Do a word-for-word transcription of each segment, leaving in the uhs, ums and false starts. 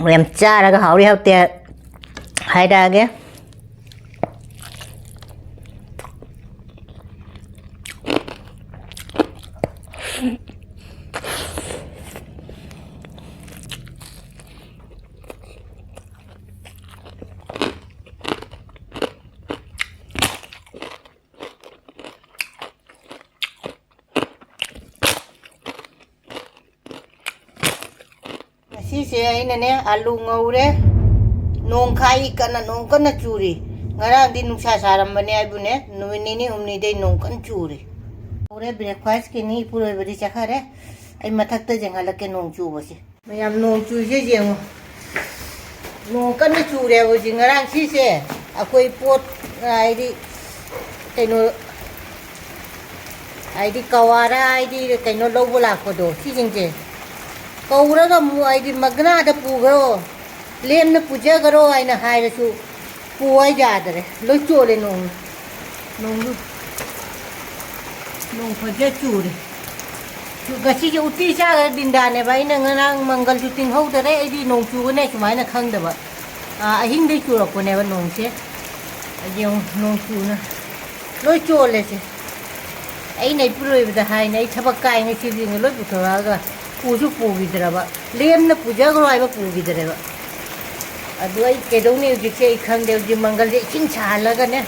ꯌꯥꯝ ꯆꯥꯔꯒ ꯍꯥꯎꯔꯤ ꯍꯥꯎꯇꯦ ꯍꯥꯏꯔꯛꯑꯒꯦ꯫ ꯉꯁꯤꯁꯦ ꯑꯩꯅꯅꯦ, ꯑꯂꯨ ꯉꯧꯔꯦ꯫ ꯅꯣꯡ ꯈꯥꯛꯏ ꯀꯟꯅ, ꯅꯣꯡ ꯀꯟꯅ ꯆꯨꯔꯤ꯫ ꯉꯔꯥꯡꯗꯤ ꯅꯨꯡꯁꯥ ꯁꯥꯔꯝꯕꯅꯦ ꯍꯥꯏꯕꯨꯅꯦ, ꯅꯨꯃꯤꯠ ꯅꯤꯅꯤ ꯍꯨꯝꯅꯤꯗꯩ ꯅꯣꯡ ꯀꯟꯅ ꯆꯨꯔꯤ꯫ ꯉꯧꯔꯦ, breakfastꯀꯤꯅꯤ꯫ ꯏꯄꯨꯔꯣꯏꯕꯗꯤ ꯆꯠꯈꯔꯦ꯫ ꯑꯩ ꯃꯊꯛꯇ ꯌꯦꯡꯍꯜꯂꯛꯀꯦ ꯅꯣꯡ ꯆꯨꯕꯁꯦ꯫ ꯃꯌꯥꯝ, ꯅꯣꯡ ꯆꯨꯏꯁꯦ ꯌꯦꯡꯉꯣ꯫ ꯅꯣꯡ ꯀꯟꯅ ꯆꯨꯔꯦꯕ ꯍꯧꯖꯤꯛ꯫ ꯉꯔꯥꯡ ꯁꯤꯁꯦ ꯑꯩꯈꯣꯏ ꯄꯣꯠ, ꯍꯥꯏꯗꯤ, ꯀꯩꯅꯣ, ꯍꯥꯏꯗꯤ ꯀꯋꯥꯔ, ꯍꯥꯏꯗꯤ ꯀꯩꯅꯣ ꯂꯧꯕ ꯂꯥꯛꯄꯗꯣ, ꯁꯤꯁꯤꯡꯁꯦ ꯀꯧꯔꯒ ꯑꯃꯨꯛ, ꯍꯥꯏꯗꯤ, "ꯃꯒꯅꯥꯗ ꯄꯨꯈ꯭ꯔꯣ, ꯂꯦꯝꯅ ꯄꯨꯖꯈ꯭ꯔꯣ" ꯍꯥꯏꯅ ꯍꯥꯏꯔꯁꯨ ꯄꯨ ꯍꯥꯏ ꯌꯥꯗꯔꯦ, ꯂꯣꯏ ꯆꯣꯠꯂꯦ ꯅꯣꯡ, ꯅꯣꯡ, ꯅꯣꯡ ꯐꯖ ꯆꯨꯔꯦ꯫ ꯉꯁꯤꯁꯦ ꯎꯇꯤ ꯆꯥꯈ꯭ꯔꯦ ꯗꯤꯟꯗꯥꯅꯦꯕ꯫ ꯑꯩꯅ ꯉꯔꯥꯡ ꯃꯪꯒꯜꯁꯨ ꯇꯤꯡꯍꯧꯗꯔꯦ, ꯑꯩꯗꯤ ꯅꯣꯡ ꯆꯨꯒꯅꯤ ꯁꯨꯃꯥꯏꯅ ꯈꯪꯗꯕ꯫ ꯑꯥ, ꯑꯍꯤꯡꯗꯩ ꯆꯨꯔꯛꯄꯅꯦꯕ ꯅꯣꯡꯁꯦ꯫ ꯌꯦꯡꯉꯨ, ꯅꯣꯡ ꯆꯨꯅ ꯂꯣꯏ ꯆꯣꯠꯂꯦꯁꯦ꯫ ꯑꯩꯅ ꯏꯄꯨꯔꯣꯏꯕꯗ ꯍꯥꯏꯅ, ꯑꯩ ꯊꯕꯛ ꯀꯥꯏ ꯉꯁꯤꯗꯤ ꯂꯣꯏ ꯄꯨꯊꯣꯔꯛꯑꯒ ꯄꯨꯁꯨ ꯄꯨꯈꯤꯗ꯭ꯔꯕ, ꯂꯦꯝꯅ ꯄꯨꯖꯈ꯭ꯔꯣ ꯍꯥꯏꯕ ꯄꯨꯈꯤꯗ꯭ꯔꯦꯕ꯫ ꯑꯗꯨ ꯑꯩ ꯀꯩꯗꯧꯅꯤ ꯍꯧꯖꯤꯛꯁꯦ ꯑꯩ ꯈꯪꯗꯦ꯫ ꯍꯧꯖꯤꯛ ꯃꯪꯒꯜꯁꯦ ꯏꯁꯤꯡ ꯁꯥꯍꯜꯂꯒꯅꯦ,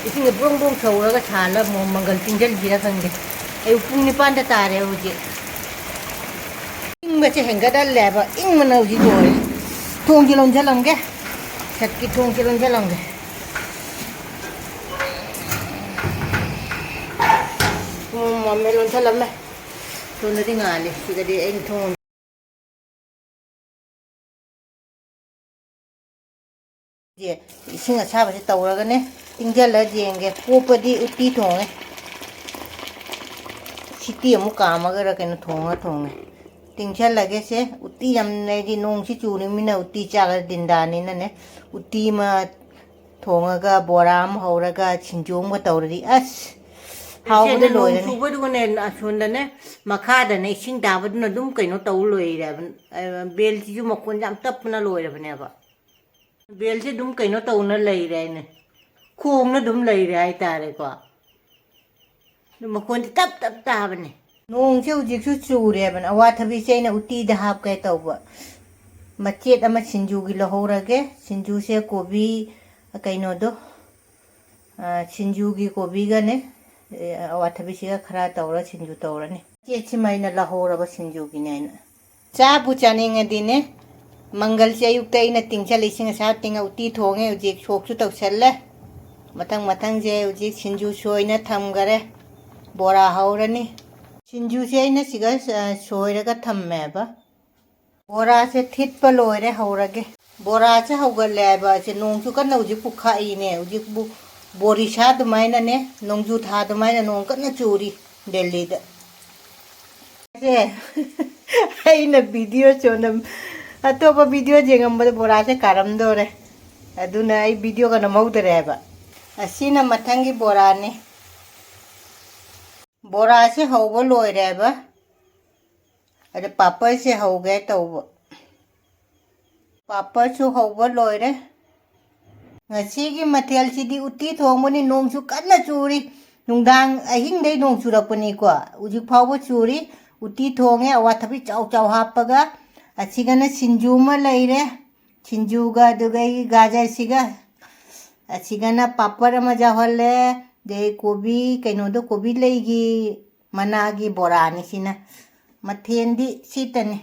ꯏꯁꯤꯡꯁꯦ ꯕ꯭ꯔꯣꯡ ꯕ꯭ꯔꯣꯡ ꯁꯧꯔꯒ ꯁꯥꯍꯜꯂ ꯑꯃꯨꯛ ꯃꯪꯒꯜ ꯇꯤꯡꯁꯤꯟꯁꯤꯔ ꯈꯪꯗꯦ꯫ ꯑꯌꯨꯛ ꯄꯨꯡ ꯅꯤꯄꯥꯟꯗ ꯇꯥꯔꯦ ꯍꯧꯖꯤꯛ꯫ ꯏꯪꯕꯁꯦ ꯍꯦꯟꯒꯠꯍꯜꯂꯦꯕ, ꯏꯪꯕꯅ ꯍꯧꯖꯤꯛ ꯂꯣꯏꯔꯦ꯫ ꯊꯣꯡꯁꯦ ꯂꯣꯟꯁꯤꯜꯂꯝꯒꯦ, ꯁꯠꯀꯤ ꯊꯣꯡꯁꯦ ꯂꯣꯟꯁꯤꯜꯂꯝꯒꯦ꯫ ꯄꯨꯡ ꯃꯝꯃꯦ, ꯂꯣꯟꯁꯤꯜꯂꯝꯃꯦ꯫ ꯊꯨꯅꯗꯤ ꯉꯥꯜꯂꯤ꯫ ꯁꯤꯗꯗꯤ ꯑꯩꯅ ꯊꯣꯡ ꯁꯦ ꯏꯁꯤꯡ ꯑꯁꯥꯕꯁꯦ ꯇꯧꯔꯒꯅꯦ, ꯇꯤꯡꯁꯤꯜꯂ ꯌꯦꯡꯒꯦ꯫ ꯄꯣꯞꯄꯗꯤ ꯎꯇꯤ ꯊꯣꯡꯉꯦ꯫ ꯁꯤꯇꯤ ꯑꯃꯨꯛ ꯀꯥꯝꯃꯒꯔ ꯀꯩꯅꯣ ꯊꯣꯡꯉ ꯊꯣꯡꯉꯦ꯫ ꯇꯤꯡꯁꯤꯜꯂꯒꯦꯁꯦ꯫ ꯎꯇꯤ ꯌꯥꯝ ꯂꯩꯗꯤ, ꯅꯣꯡꯁꯤ ꯆꯨꯔꯤꯃꯤꯅ ꯎꯇꯤ ꯆꯥꯒ ꯗꯤꯟꯗꯥꯅꯤꯅꯅꯦ꯫ ꯎꯇꯤ ꯑꯃ ꯊꯣꯡꯉꯒ, ꯕꯣꯔꯥ ꯑꯃ ꯍꯧꯔꯒ, ꯁꯤꯡꯖꯨ ꯑꯃꯒ ꯇꯧꯔꯗꯤ ꯑꯁ ꯍꯥꯎꯕꯗ ꯏꯆꯦꯅ ꯅꯣꯡ ꯂꯣꯏꯔꯦ꯫ ꯆꯨꯕꯗꯨꯒꯅꯦ, ꯑꯁꯣꯝꯗꯅꯦ, ꯃꯈꯥꯗꯅꯦ ꯏꯁꯤꯡ ꯇꯥꯕꯗꯨꯅ ꯑꯗꯨꯝ ꯀꯩꯅꯣ ꯇꯧ ꯂꯣꯏꯔꯦꯕ꯫ ꯑ, ꯕꯦꯜꯁꯤꯁꯨ ꯃꯈꯣꯟꯁꯦ ꯌꯥꯝ ꯇꯞꯄꯅ ꯂꯣꯏꯔꯕꯅꯦꯕ꯫ ꯕꯦꯜꯁꯦ ꯑꯗꯨꯝ ꯀꯩꯅꯣ ꯇꯧꯅ ꯂꯩꯔꯦ ꯍꯥꯏꯅꯦ, ꯈꯣꯡꯅ ꯑꯗꯨꯝ ꯂꯩꯔꯦ ꯍꯥꯏꯇꯥꯔꯦꯀꯣ꯫ ꯑꯗꯨ ꯃꯈꯣꯟꯗꯤ ꯇꯞ ꯇꯞ ꯇꯥꯕꯅꯦ꯫ ꯅꯣꯡꯁꯦ ꯍꯧꯖꯤꯛꯁꯨ ꯆꯨꯔꯦꯕꯅ, ꯑꯋꯥꯊꯕꯤꯁꯦ ꯑꯩꯅ ꯎꯇꯤꯗ ꯍꯥꯞꯀꯦ ꯇꯧꯕ꯫ ꯃꯆꯦꯠ ꯑꯃ ꯁꯤꯡꯖꯨꯒꯤ ꯂꯧꯍꯧꯔꯒꯦ꯫ ꯁꯤꯡꯖꯨꯁꯦ ꯀꯣꯕꯤ, ꯀꯩꯅꯣꯗꯣ, ꯑ, ꯁꯤꯡꯖꯨꯒꯤ ꯀꯣꯕꯤꯒꯅꯦ, ꯑꯦ, ꯑꯋꯥꯊꯕꯤꯁꯤꯒ ꯈꯔ ꯇꯧꯔ ꯁꯤꯡꯖꯨ ꯇꯧꯔꯅꯤ꯫ ꯃꯆꯦꯠꯁꯤꯃ ꯑꯩꯅ ꯂꯧꯍꯧꯔꯕ ꯁꯤꯡꯖꯨꯒꯤꯅꯦ ꯍꯥꯏꯅ꯫ ꯆꯥꯕꯨ ꯆꯥꯅꯤꯡꯉꯗꯤꯅꯦ, ꯃꯪꯒꯜꯁꯦ ꯑꯌꯨꯛꯇ ꯑꯩꯅ ꯇꯤꯡꯁꯜꯂ ꯏꯁꯤꯡ ꯑꯁꯥꯕ ꯇꯤꯡꯉ ꯎꯇꯤ ꯊꯣꯡꯉꯦ꯫ ꯍꯧꯖꯤꯛ ꯁꯣꯛꯁꯨ ꯇꯧꯁꯜꯂꯦ꯫ ꯃꯊꯪ ꯃꯊꯪꯁꯦ ꯍꯧꯖꯤꯛ ꯁꯤꯡꯖꯨ ꯁꯣꯏꯅ ꯊꯝꯈꯔꯦ꯫ ꯕꯣꯔꯥ ꯍꯧꯔꯅꯤ꯫ ꯁꯤꯡꯖꯨꯁꯦ ꯑꯩꯅ ꯁꯤꯒ, ꯑ, ꯁꯣꯏꯔꯒ ꯊꯝꯃꯦꯕ꯫ ꯕꯣꯔꯥꯁꯦ ꯊꯤꯠꯄ ꯂꯣꯏꯔꯦ, ꯍꯧꯔꯒꯦ꯫ ꯕꯣꯔꯥꯁꯦ ꯍꯧꯒꯠꯂꯦ ꯍꯥꯏꯕ ꯑꯁꯦ ꯅꯣꯡꯁꯨ ꯀꯟꯅ ꯍꯧꯖꯤꯛꯄꯨ ꯈꯥꯛꯏꯅꯦ꯫ ꯍꯧꯖꯤꯛꯄꯨ ꯕꯣꯔꯤꯁꯥ ꯑꯗꯨꯃꯥꯏꯅꯅꯦ, ꯅꯣꯡꯖꯨ ꯊꯥ ꯑꯗꯨꯃꯥꯏꯅ ꯅꯣꯡ ꯀꯟꯅ ꯆꯨꯔꯤ ꯗꯦꯜꯂꯤꯗ꯫ ꯁꯦ, ꯑꯩꯅ ꯚꯤꯗꯤꯑꯣ ꯁꯣꯟꯗ ꯑꯇꯣꯞꯄ ꯚꯤꯗꯤꯑꯣ ꯌꯦꯡꯉꯝꯕꯗ ꯕꯣꯔꯥꯁꯦ ꯀꯥꯔꯝꯗꯣꯔꯦ꯫ ꯑꯗꯨꯅ ꯑꯩ ꯚꯤꯗꯤꯑꯣꯒ ꯅꯝꯍꯧꯗꯔꯦ ꯍꯥꯏꯕ꯫ ꯑꯁꯤꯅ ꯃꯊꯪꯒꯤ ꯕꯣꯔꯥꯅꯤ꯫ ꯕꯣꯔꯥꯁꯦ ꯍꯧꯕ ꯂꯣꯏꯔꯦꯕ꯫ ꯑꯗ ꯄꯥꯄꯔꯁꯦ ꯍꯧꯒꯦ ꯇꯧꯕ꯫ ꯄꯥꯄꯔꯁꯨ ꯍꯧꯕ ꯂꯣꯏꯔꯦ꯫ ꯉꯁꯤꯒꯤ ꯃꯊꯦꯜꯁꯤꯗꯤ ꯎꯇꯤ ꯊꯣꯡꯕꯅꯤ꯫ ꯅꯣꯡꯁꯨ ꯀꯟꯅ ꯆꯨꯔꯤ꯫ ꯅꯨꯡꯗꯥꯡ ꯑꯍꯤꯡꯗꯩ ꯅꯣꯡ ꯆꯨꯔꯛꯄꯅꯤꯀꯣ꯫ ꯍꯧꯖꯤꯛ ꯐꯥꯎꯕ ꯆꯨꯔꯤ꯫ ꯎꯇꯤ ꯊꯣꯡꯉꯦ, ꯑꯋꯥꯊꯕꯤ ꯆꯥꯎ ꯆꯥꯎ ꯍꯥꯞꯄꯒ꯫ ꯑꯁꯤꯒꯅ ꯁꯤꯡꯖꯨ ꯑꯃ ꯂꯩꯔꯦ꯫ ꯁꯤꯡꯖꯨꯒ ꯑꯗꯨꯒ ꯑꯩ ꯒꯥꯖꯔꯁꯤꯒ꯫ ꯑꯁꯤꯒꯅ ꯄꯥꯄꯔ ꯑꯃ ꯌꯥꯎꯍꯜꯂꯦ꯫ ꯑꯗꯩ ꯀꯣꯕꯤ, ꯀꯩꯅꯣꯗꯣ, ꯀꯣꯕꯤ ꯂꯩꯒꯤ ꯃꯅꯥꯒꯤ ꯕꯣꯔꯥꯅꯤ ꯁꯤꯅ꯫ ꯃꯊꯦꯜꯗꯤ ꯁꯤꯇꯅꯤ꯫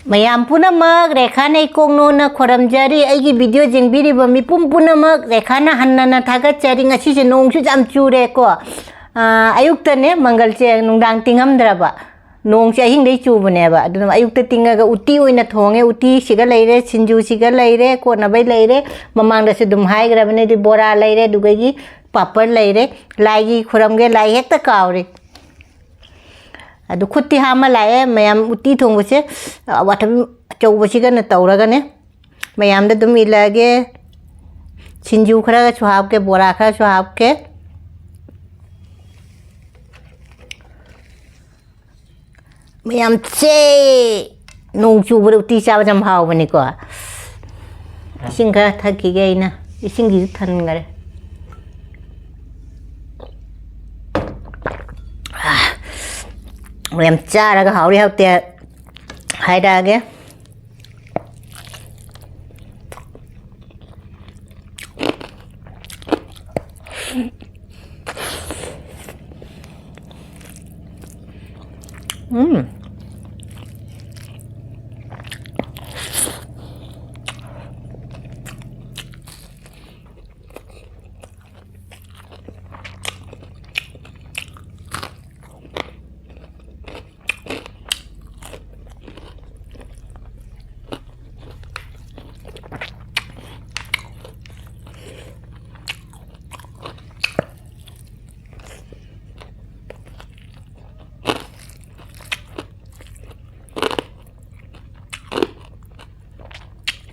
ꯃꯌꯥꯝ ꯄꯨꯝꯅꯃꯛ ꯔꯦꯈꯥꯅ ꯏꯀꯣꯛ ꯅꯣꯟꯅ ꯈꯣꯏꯔꯝꯖꯔꯤ꯫ ꯑꯩꯒꯤ ꯚꯤꯗꯤꯑꯣ ꯌꯦꯡꯕꯤꯔꯤꯕ ꯃꯤꯄꯨꯝ ꯄꯨꯝꯅꯃꯛ ꯔꯦꯈꯥꯅ ꯍꯟꯅꯅ ꯊꯥꯒꯠꯆꯔꯤ꯫ ꯉꯁꯤꯁꯦ ꯅꯣꯡꯁꯨ ꯌꯥꯝ ꯆꯨꯔꯦꯀꯣ꯫ ꯑꯥ, ꯑꯌꯨꯛꯇꯅꯦ ꯃꯪꯒꯜꯁꯦ ꯅꯨꯡꯗꯥꯡ ꯇꯤꯡꯉꯝꯗ꯭ꯔꯕ꯫ ꯅꯣꯡꯁꯦ ꯑꯍꯤꯡꯗꯩ ꯆꯨꯕꯅꯦꯕ꯫ ꯑꯗꯨꯅ ꯑꯌꯨꯛꯇ ꯇꯤꯡꯉꯒ ꯎꯇꯤ ꯑꯣꯏꯅ ꯊꯣꯡꯉꯦ꯫ ꯎꯇꯤꯁꯤꯒ ꯂꯩꯔꯦ, ꯁꯤꯡꯖꯨꯁꯤꯒ ꯂꯩꯔꯦ, ꯀꯣꯠꯅꯕꯩ ꯂꯩꯔꯦ꯫ ꯃꯃꯥꯡꯗꯁꯨ ꯑꯗꯨꯝ ꯍꯥꯏꯈ꯭ꯔꯕꯅꯦ꯫ ꯑꯗꯨ ꯕꯣꯔꯥ ꯂꯩꯔꯦ, ꯑꯗꯨꯗꯒꯤ ꯄꯥꯄꯔ ꯂꯩꯔꯦ꯫ ꯂꯥꯏꯒꯤ ꯈꯨꯔꯝꯒꯦ, ꯂꯥꯏ ꯍꯦꯛꯇ ꯀꯥꯎꯔꯦ꯫ ꯑꯗꯨ ꯈꯨꯠꯇꯤ ꯍꯥꯝꯃ ꯂꯥꯛꯑꯦ꯫ ꯃꯌꯥꯝ ꯎꯇꯤ ꯊꯣꯡꯕꯁꯦ, ꯑ, ꯋꯥꯇꯝ ꯑꯆꯧꯕꯁꯤꯒꯅ ꯇꯧꯔꯒꯅꯦ꯫ ꯃꯌꯥꯝꯗ ꯑꯗꯨꯝ ꯏꯜꯂꯛꯑꯒꯦ꯫ ꯁꯤꯡꯖꯨ ꯈꯔꯒꯁꯨ ꯍꯥꯞꯀꯦ, ꯕꯣꯔꯥ ꯈꯔꯁꯨ ꯍꯥꯞꯀꯦ꯫ ꯃꯌꯥꯝ ꯆꯦ! ꯅꯣꯡ ꯆꯨꯕꯗ ꯎꯇꯤ ꯆꯥꯕꯁꯦ ꯌꯥꯝ ꯍꯥꯎꯕꯅꯤꯀꯣ꯫ ꯏꯁꯤꯡ ꯈꯔ ꯊꯛꯈꯤꯒꯦ ꯑꯩꯅ꯫ ꯏꯁꯤꯡꯁꯤꯁꯨ ꯊꯟꯈꯔꯦ꯫ ꯃꯌꯥꯝ ꯆꯥꯔꯒ ꯍꯥꯎꯔꯤ ꯍꯥꯎꯇꯦ ꯍꯥꯏꯔꯛꯑꯒꯦ꯫ ꯎꯝ꯫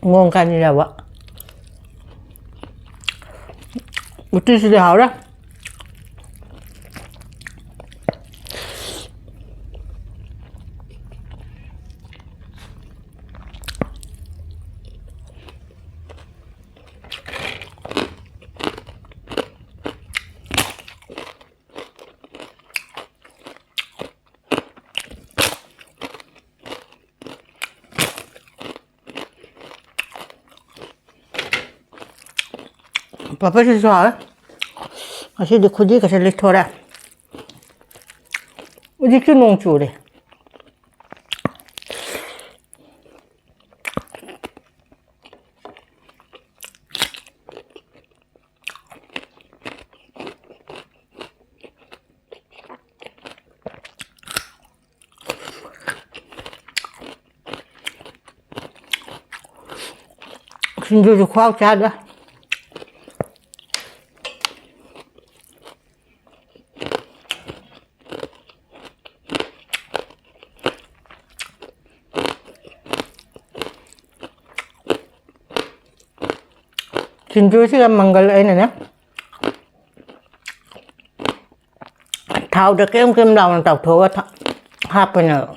ꯉꯣꯡ ꯀꯥꯟꯅꯤꯔꯕ? ꯎꯇꯤꯁꯤꯗꯤ ꯍꯥꯎꯔꯦ꯫ ꯄꯥꯐꯔꯁꯤꯁꯨ ꯍꯥꯎꯋꯦ꯫ ꯉꯁꯤꯗꯤ ꯈꯨꯖꯤ ꯈꯛꯇ ꯂꯤꯠꯊꯣꯔꯦ꯫ ꯍꯧꯖꯤꯛꯁꯨ ꯅꯣꯡ ꯆꯨꯔꯦ꯫ ꯁꯤꯡꯖꯨꯁꯨ ꯈꯨꯍꯥꯎ ꯆꯥꯗ꯫ ꯁꯤꯡꯖꯨꯁꯤꯒ ꯃꯪꯒꯜ ꯑꯩꯅꯅꯦ ꯊꯥꯎꯗ ꯀꯦꯝ ꯀꯦꯝ ꯂꯥꯎꯅ ꯇꯥꯎꯊꯣꯛꯑꯒ ꯊ-, ꯍꯥꯞꯄꯅꯦꯕ꯫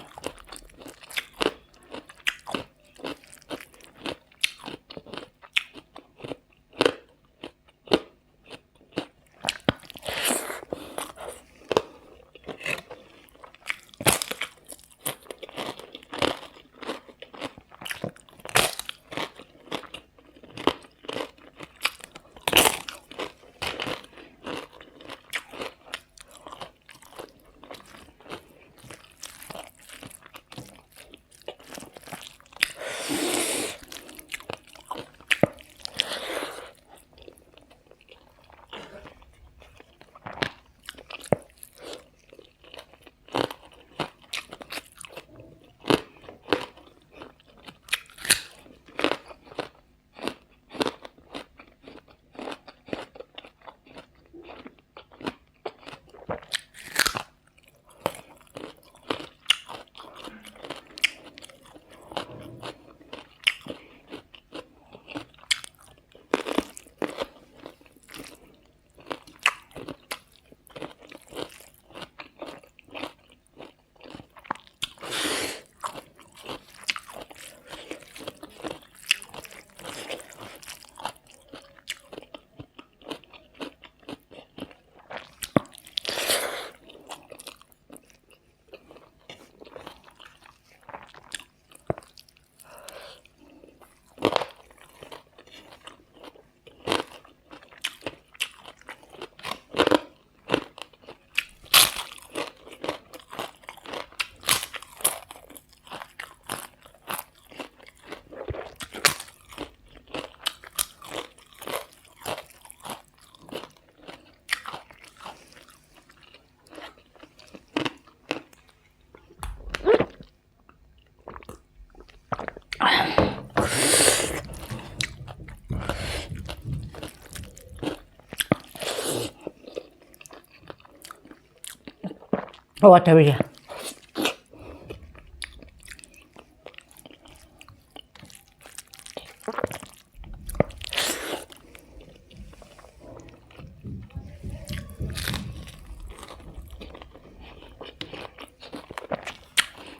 ꯑꯋꯥꯊꯕꯤꯁꯦ꯫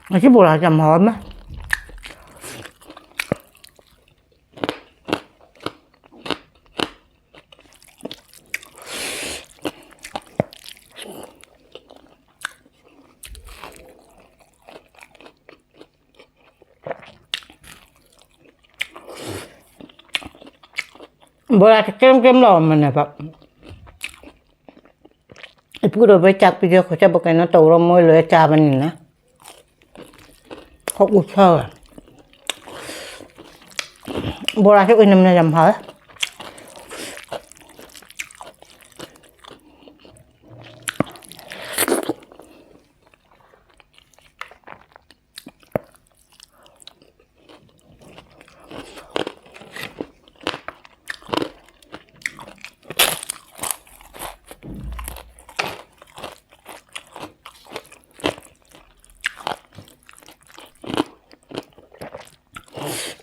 ꯉꯁꯤ ꯕꯣꯔꯥꯁꯦ ꯌꯥꯝ ꯍꯥꯎꯔꯝꯃꯦ꯫ ꯕꯣꯔꯥꯁꯦ ꯀ꯭ꯔꯦꯝ ꯀ꯭ꯔꯦꯝ ꯂꯥꯎꯔꯝꯕꯅꯦꯕ꯫ ꯏꯄꯨꯔꯣꯏꯕꯩ ꯆꯥꯛ ꯄꯤꯖ ꯈꯣꯠꯆꯕ ꯀꯩꯅꯣ ꯇꯧꯔ ꯃꯣꯏ ꯂꯣꯏ ꯆꯥꯕꯅꯤꯅ꯫ ꯍꯣꯛ ꯎꯁꯥꯎꯋꯦ꯫ ꯕꯣꯔꯥꯁꯦ ꯑꯣꯏꯅꯝꯅ ꯌꯥꯝ ꯍꯥꯎꯋꯦ꯫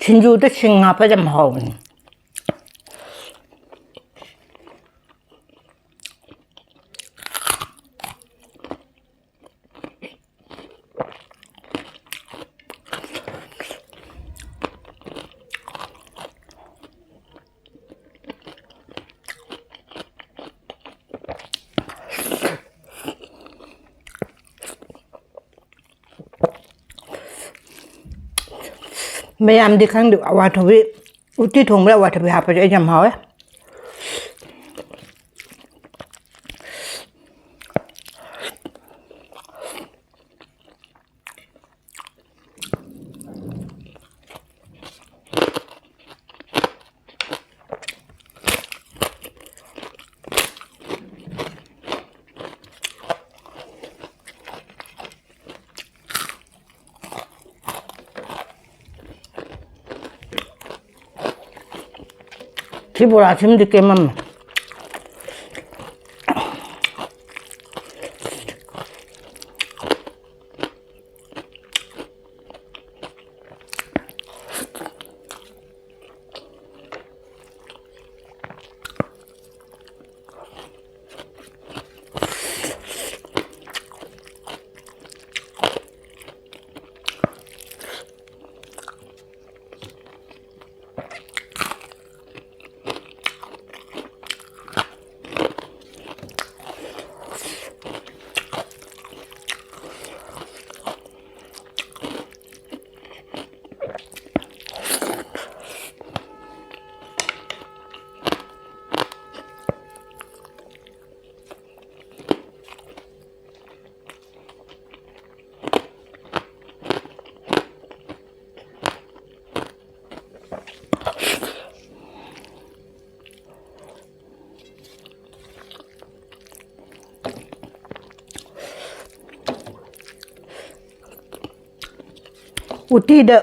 ꯁꯤꯡꯖꯨꯗ ꯁꯤꯡ ꯍꯥꯞꯄ ꯌꯥꯝ ꯍꯥꯎꯕꯅꯤ꯫ ꯃꯌꯥꯝꯗꯤ ꯈꯪꯗꯦ, ꯑꯋꯥꯊꯕꯤ, ꯎꯇꯤ ꯊꯣꯡꯕꯗ ꯑꯋꯥꯊꯕꯤ ꯍꯥꯞꯄꯁꯦ ꯑꯩ ꯌꯥꯝ ꯍꯥꯎꯋꯦ꯫ ꯁꯤ ꯕꯣꯔꯥꯁꯤꯃꯗꯤ ꯀꯦꯝꯃꯝꯃꯦ꯫ ꯎꯇꯤꯗ,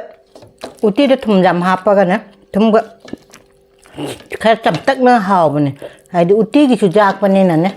ꯎꯇꯤꯗ ꯊꯨꯝ ꯌꯥꯝ ꯍꯥꯞꯄꯒꯅꯦ, ꯊꯨꯝꯒ ꯈꯔ ꯆꯝꯇꯛꯅ ꯍꯥꯎꯕꯅꯦ, ꯍꯥꯏꯗꯤ ꯎꯇꯤꯒꯤꯁꯨ ꯌꯥꯛꯄꯅꯤꯅꯅꯦ꯫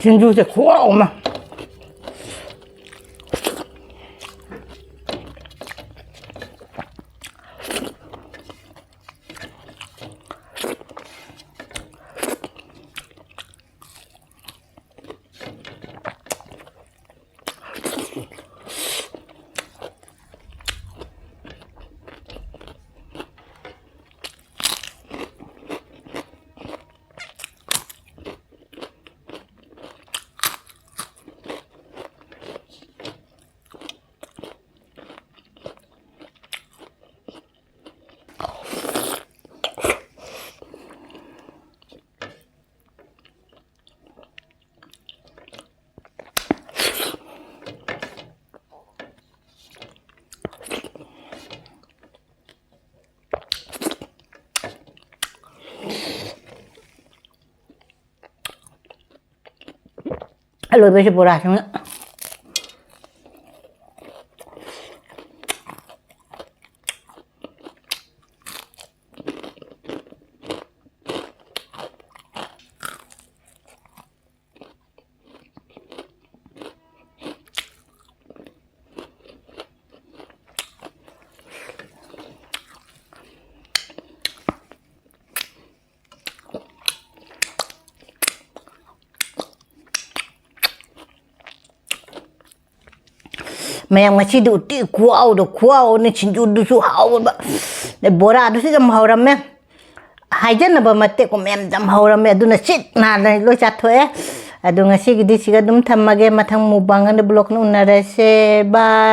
ꯁꯤꯡꯖꯨꯁꯦ ꯈꯨꯍꯥꯎ ꯑꯃ꯫ ꯑꯂꯣꯏꯕꯁꯦ ꯕꯣꯔꯥꯁꯤꯅ꯫ ꯃꯌꯥꯝ, ꯉꯁꯤꯗꯤ ꯎꯇꯤ ꯈꯨꯍꯥꯎꯗꯣ, ꯈꯨꯍꯥꯎꯅꯤ꯫ ꯁꯤꯡꯖꯨꯗꯨꯁꯨ ꯍꯥꯎꯕ, ꯕꯣꯔꯥꯗꯨꯁꯨ ꯌꯥꯝ ꯍꯧꯔꯝꯃꯦ꯫ ꯍꯥꯏꯖꯅꯕ ꯃꯇꯦꯛꯀꯣ, ꯃꯌꯥꯝ ꯌꯥꯝ ꯍꯧꯔꯝꯃꯦ꯫ ꯑꯗꯨꯅ ꯁꯤꯠ ꯅꯥꯟꯅ ꯂꯣꯏ ꯆꯥꯊꯣꯛꯑꯦ꯫ ꯑꯗꯣ ꯉꯁꯤꯒꯤꯗꯤ ꯁꯤꯒ ꯑꯗꯨꯝ ꯊꯝꯃꯒꯦ꯫ ꯃꯊꯪ ꯃꯨꯛꯕꯥꯡ ꯑꯗ ꯕ꯭ꯂꯣꯛꯅ ꯎꯅꯔꯁꯦ꯫ ꯕꯥꯏ꯫